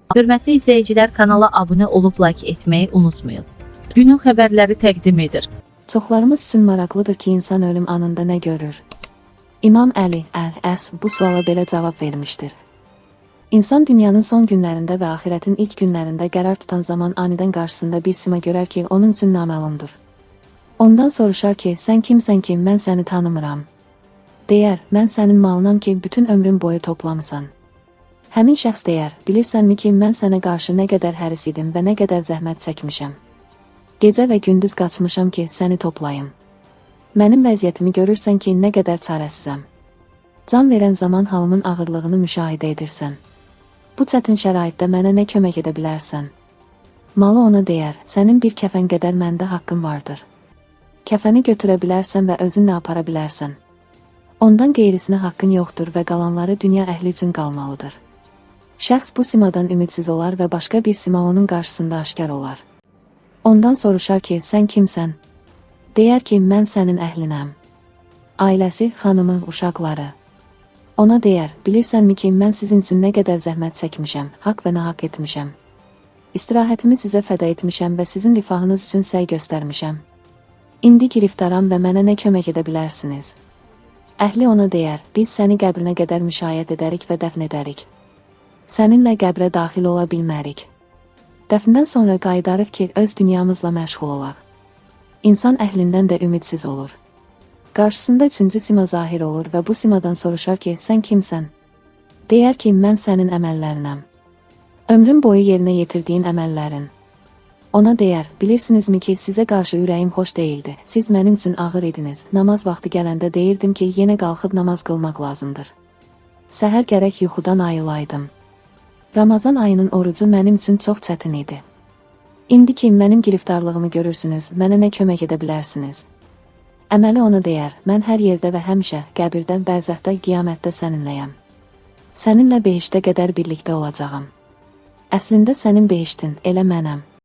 Hörmətli izləyicilər, kanala abunə olub like etməyi unutmayın. Günün xəbərləri təqdim edir. Çoxlarımız üçün maraqlıdır ki, insan ölüm anında nə görür? İmam Əli, Əl-Əs bu suala belə cavab vermişdir. İnsan dünyanın son günlərində və axirətin ilk günlərində qərar tutan zaman anidən qarşısında bir sima görər ki, onun üçün naməlumdur. Ondan soruşar ki, sən kimsən ki, mən səni tanımıram. Deyər, mən sənin malınam ki, bütün ömrün boyu toplamısan. Həmin şəxs deyər, bilirsənmi ki, mən sənə qarşı nə qədər həris idim və nə qədər zəhmət çəkmişəm. Gecə və gündüz qaçmışam ki, səni toplayım. Mənim vəziyyətimi görürsən ki, nə qədər çarəsizəm. Can verən zaman halımın ağırlığını müşahidə edirsən. Bu çətin şəraitdə mənə nə kömək edə bilərsən? Malı ona deyər, sənin bir kəfən qədər məndə haqqın vardır. Kəfəni götürə bilərsən və özünlə apara bilərsən. Ondan qeyrisinə haqqın yoxdur və qalanları dünya əhli üçün qalmalıdır. Şəxs bu simadan ümidsiz olar və başqa bir sima onun qarşısında aşkar olar. Ondan soruşar ki, sən kimsən? Deyər ki, mən sənin əhlinəm. Ailəsi, xanımı, uşaqları. Ona deyər, bilirsənmi ki, mən sizin üçün nə qədər zəhmət çəkmişəm, haqq və nahaq etmişəm. İstirahətimi sizə fəda etmişəm və sizin rifahınız üçün səy göstərmişəm. İndi giriftaram və mənə nə kömək edə bilərsiniz? Əhli ona deyər, biz səni qəbrinə qədər müşayiət edərik və dəfn edərik. Səninlə qəbrə daxil ola bilmərik. Dəfndən sonra qayıdarıq ki, öz dünyamızla məşğul olaq. İnsan əhlindən də ümidsiz olur. Qarşısında üçüncü sima zahir olur və bu simadan soruşar ki, sən kimsən? Deyər ki, mən sənin əməllərinəm. Ömrün boyu yerinə yetirdiyin əməllərin. Ona deyər, bilirsinizmi ki, sizə qarşı ürəyim xoş deyildi. Siz mənim üçün ağır idiniz. Namaz vaxtı gələndə deyirdim ki, yenə qalxıb namaz qılmaq lazımdır. Səhər gərək yuxudan ayılaydım. Ramazan ayının orucu mənim üçün çox çətin idi. İndi ki mənim giriftarlığımı görürsünüz, mənə nə kömək edə bilərsiniz? Əməli ona deyər, mən hər yerdə və həmişə, qəbirdə, bərzəxdə, qiyamətdə səninləyəm. Səninlə behiştə qədər birlikdə olacağam. Əslində sənin behiştin, elə mənəm.